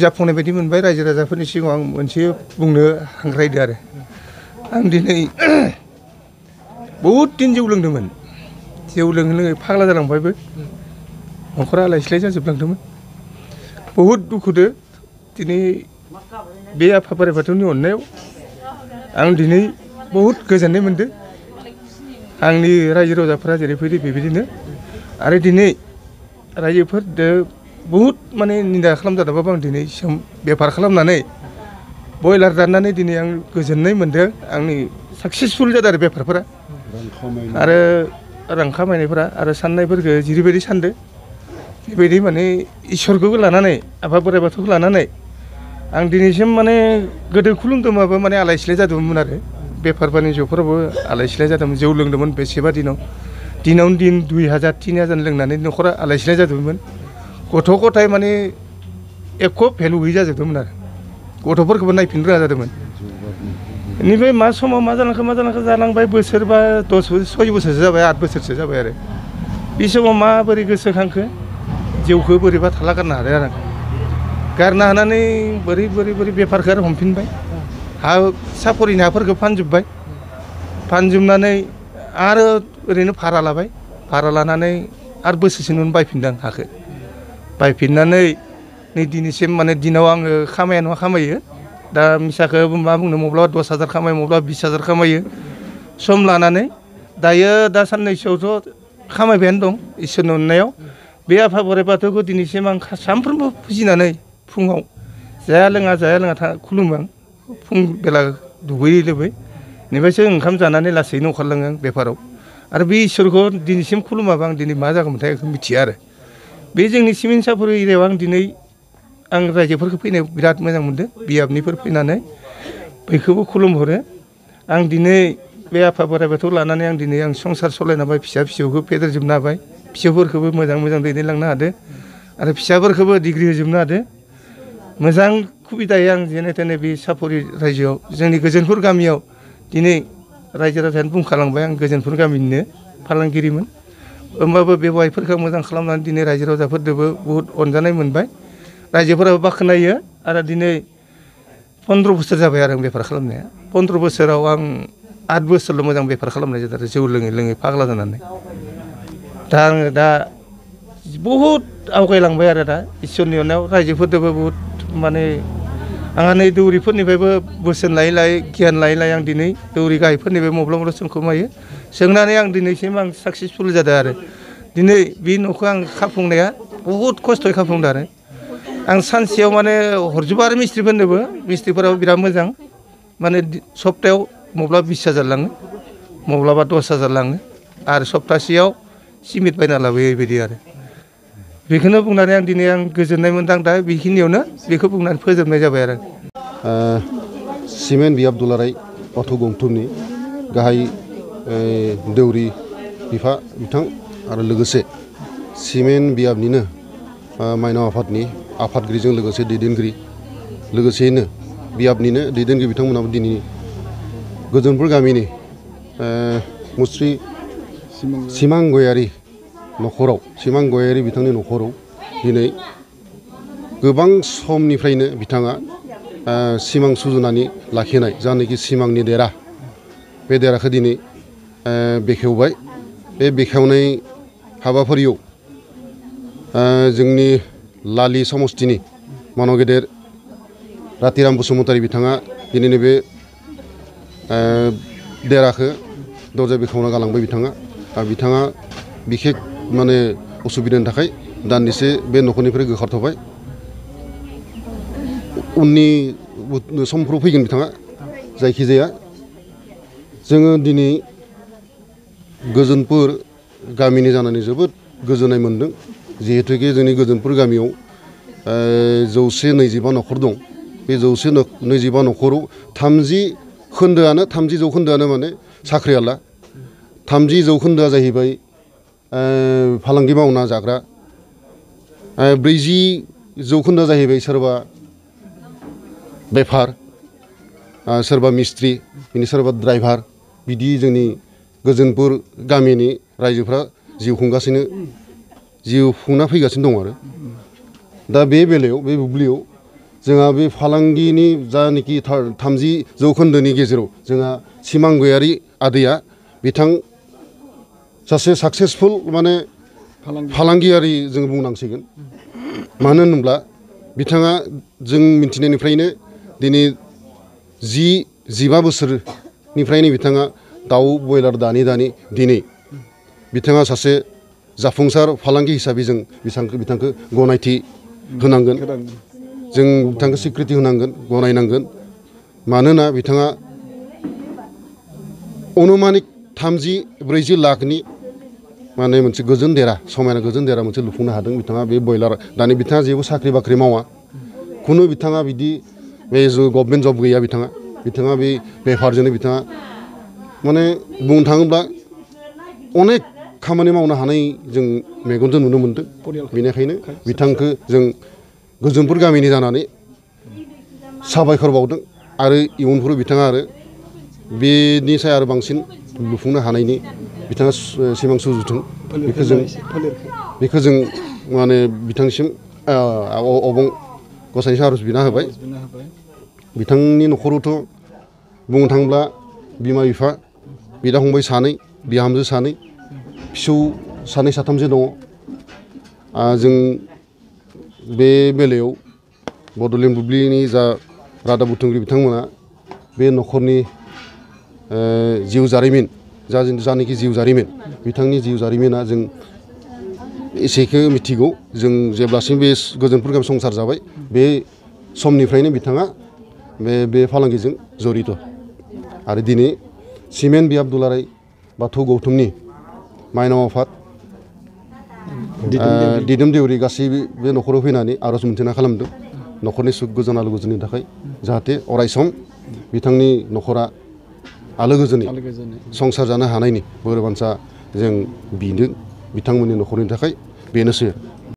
जाफुंनाय बायदि मोनबाय रायजो राजाफोरनि सिगाङाव आं मोनसे बुंनो हांख्रायदो आरो आं दिनै बहुद दिन जौ लोंदोंमोन जौ लोङै लोङै फाग्ला जालांबायबो न'खरा आलाय सिलाय जाजोबलांदोंमोन बहुद दुखुदो दिनै बे आफा बोराइ बाथौनि अननायाव आं दिनै बहुद गोजोननाय मोनदों आंनि रायजो राजाफोरा जेरै फैदो बेबायदिनो आरो दिनै रायजोफोरदो बहुद माने निन्दा खालामजादोंबाबो आं दिनै बेफार खालामनानै बयलार दाननानै दिनै आं गोजोननाय मोनदों आंनि साक्सेसफुल जादों आरो बेफारफोरा आरो रां खामायनायफोरा आरो साननायफोरखौ जेरैबायदि सानदों बेबायदि माने इसोरखौबो लानानै आफा बोराइ बाथौखौ लानानै आं दिनैसिम माने गोदो खुलुमदोंबाबो माने आलाय सिलाय जादोंमोन आरो बेफार बानिज्यफोरावबो आलाय सिलाय जादोंमोन जौ लोंदोंमोन बेसेबा दिनावनो दिन 2000 3000 लोंनानै न'खरा आलाय सिलाय जादोंमोन गथ' गथाय माने एख' भेलु गैयि जाजोबदोंमोन आरो गथ'फोरखौबो नायफिननो रोङा जादोंमोन बेनिफ्राय मा समाव मा जालांखो जालांबाय बोसोर बा 6 बोसोरसो जाबाय 8 बोसोरसो जाबाय आरो बे समाव माबोरै गोसोखांखो जिउखौ बोरैबा थाला गारनो हादों आरो गारनो हानानै बोरै बेफारखौ आरो हमफिनबाय हा सापरिनि हाफोरखौ फानजोबनानै आरो ओरैनो भारा लाबाय भारा लानानै आरो बोसोरसेनि उनाव बायफिनदों हाखौ बायफिननानै नै दिनैसिम माने दिनाव आङो खामाया नङा खामायो दा मिसाखौ मा बुंनो मब्लाबा 10,000 खामायो मब्लाबा 20,000 खामायो सम लानानै दायो दा साननैसोआवथ' खामायबायानो दं इसोरनि अननायाव बे आफा बोराइ बाथौखौ दिनैसिम आं सानफ्रोमबो फुजिनानै फुङाव जाया लोङा खुलुमो आं फुं बेला दुगैयै लोबै बेनिफ्रायसो ओंखाम जानानै लासैनो ओंखारलाङो आं बेफाराव आरो बे इसोरखौ दिनैसिम खुलुमाबा आं दिनै मा जागौमोनथाय बेखौ मिथिया आरो बे जोंनि सिमेन्ट सापरि एरियायाव आं दिनै आं रायजोफोरखौ फैनायाव बिराद मोजां मोनदों बियाबनिफोर फैनानै बयखौबो खुलुमहरो आं दिनै बे आफा बोराइ बाथौ लानानै आं दिनै आं संसार सालायनो हाबाय फिसौखौ फेदेरजोबनो हाबाय फिसौफोरखौबो मोजां दैदेनलांनो हादों आरो फिसाफोरखौबो डिग्रि होजोबनो हादों मोजां सुबिदायै आं जेने थेने बे सापरि रायजोआव जोंनि गोजोनपुर गामियाव दिनै रायजो राजायानो बुंखालांबाय आं गोजोनपुर गामिनिनो फालांगिरिमोन होमबाबो बेवहायफोरखौ मोजां खालामनानै दिनै रायजो राजाफोरजोंबो बहुद अनजानाय मोनबाय रायजोफोराबो बाख्नायो आरो दिनै 15 बोसोर जाबाय आरो आं बेफार खालामनाया 15 बोसोराव आं 8 बोसोरल' मोजां बेफार खालामनाय जादों आरो जौ लोङै फाग्ला जानानै दा आङो दा बहुद आवगायलांबाय आरो दा इसोरनि अननायाव रायजोफोरजोंबो बहुद माने आंहा नै दौरिफोरनिफ्रायबो बोसोन लायै गियान लायै आं दिनै दौरि गाहायफोरनिफ्राय माब्लाबा सोंखोमायो सोंनानै आं दिनैसिम आं साक्सेसफुल जादों आरो दिनै बे न'खौ आं खाफुंनाया बहुद खस्थ'यै खाफुंदों आरो आं सानसेयाव माने हरजोबो आरो मिस्ट्रिफोरनोबो मिस्ट्रिफोराबो बिराद मोजां माने सप्तायाव मब्लाबा 20,000 लाङो मब्लाबा 10,000 लाङो आरो सप्तासेयाव सिमेन्ट बायना लाबोयो बेबायदि आरो बेखौनो बुंनानै आं दिनै आं गोजोननाय मोनदों दा बेखिनियावनो बेखौ बुंनानै फोजोबनाय जाबाय आरो सिमेन्ट बियाब दुलाराय बाथौ गौथुमनि गाहाय दौरि बिफा बिथां आरो लोगोसे सिमेन्ट बियाबनिनो माइनाव आफादनि आफादगिरिजों लोगोसे दैदेनगिरि लोगोसेयैनो बियाबनिनो दैदेनगिरि बिथांमोनाबो दिनै गोजोनपुर गामिनि मुस्रि सिमां गयारि न'खराव सिमां गयारि बिथांनि न'खराव दिनै गोबां समनिफ्रायनो बिथाङा सिमां सुजुनानै लाखिनाय जानाखि सिमांनि देरा बे देराखौ दिनै बेखेवबाय बे बेखेवनाय हाबाफारियाव जोंनि लालि समस्तिनि मानव गेदेर रातिराम बसुमतारी बिथाङा दिनैनि बे देराखौ दरजा बेखेवना गालांबाय बिथाङा बिखेक माने असुबिदानि थाखाय दान्दिसे बे न'खरनिफ्राय गोखारथ'बाय उननि समफ्राव फैगोन बिथाङा जायखिजाया जोङो दिनै गोजोनपुर गामिनि जानानै जोबोद गोजोननाय मोन्दों जिहेतुके जोंनि गोजोनपुर गामियाव 125 न'खर दं बे 125 न'खराव 30 जौखोन्दोआनो माने साख्रिआवला 30 जौखोन्दोआ जाहैबाय फालांगि मावना जाग्रा 40 जौखोन्दोआ जाहैबाय सोरबा बेफार सोरबा मिस्ट्रि बिनि सोरबा ड्राइभार बिदि जोंनि गोजोनपुर गामिनि रायजोफ्रा जिउ खुंना फैगासिनो दं आरो दा बे बेलायाव बे बुब्लियाव जोंहा बे फालांगिनि जानाखि 30 जौखोन्दोनि गेजेराव जोंहा सिमां गयारि आदैया बिथां सासे साक्सेसफुल माने फालांगियारि जों बुंनांसिगोन मानो होनोब्ला बिथाङा जों मिथिनायनिफ्रायनो दिनै 15 बोसोरनिफ्रायनो बिथाङा दाउ बयलार दानि दिनै बिथाङा सासे जाफुंसार फालांगि हिसाबै जों बिथांखौ गनायथि होनांगोन जों बिथांखौ स्वीकृति होनांगोन गनायनांगोन मानोना बिथाङा अनुमानिक 30-40 लाखनि माने मोनसे गोजोन देरा समायना गोजोन देरा मोनसे लुफुंनो हादों बिथाङा बे बयलार दानि बिथाङा जेबो साख्रि बाख्रि मावा खुनु बिथाङा बिदि बे गभर्नमेन्ट जब गैया बिथाङा बे बेफारजोंनो बिथाङा माने बुंनो थाङोब्ला अनेक खामानि मावनो हानाय जों मेगनजों नुनो मोनदों बेनिखायनो बिथांखौ जों गोजोनपुर गामिनि जानानै साबायखर बावदों आरो इयुनफोराव बिथाङा आरो बेनि साय आरो बांसिन लुफुंनो हानायनि बिथाङा सिमां सुजुथों बेखौ जों माने बिथांसिम अबं गसाइनि आरज बिना होबाय बिथांनि न'खरावथ' बुंनो थाङोब्ला बिमा बिफा बिदा फंबाय 2 बिहामजो 2 फिसौ 2 साथामसो दङ जों बे बेलायाव बड'लेण्ड बुब्लिनि जा रादाब बुथुमगिरि बिथांमोना बे न'खरनि जिउ जारिमिन जानाखि जिउ जारिमिन बिथांनि जिउ जारिमिना जों एसेखौ मिथिगौ जों जेब्लासिम बे गोजोनपुर गामि संसार जाबाय बे समनिफ्रायनो बिथाङा बे फालांगिजों जड़ित आरो दिनै सिमेन्ट बियाब दुलाराय बाथौ गौथुमनि माइनाव आफाद दिदोम देउरि गासैबो बे न'खराव फैनानै आर'ज मोनथिना खालामदों न'खरनि सुख गोजोन आलो गोजोननि थाखाय जाहाथे अरायसम बिथांनि न'खरा आलो गोजोनै संसार जानो हानायनि बोर बान्सा जों बिदों बिथांमोननि न'खरनि थाखाय बेनोसै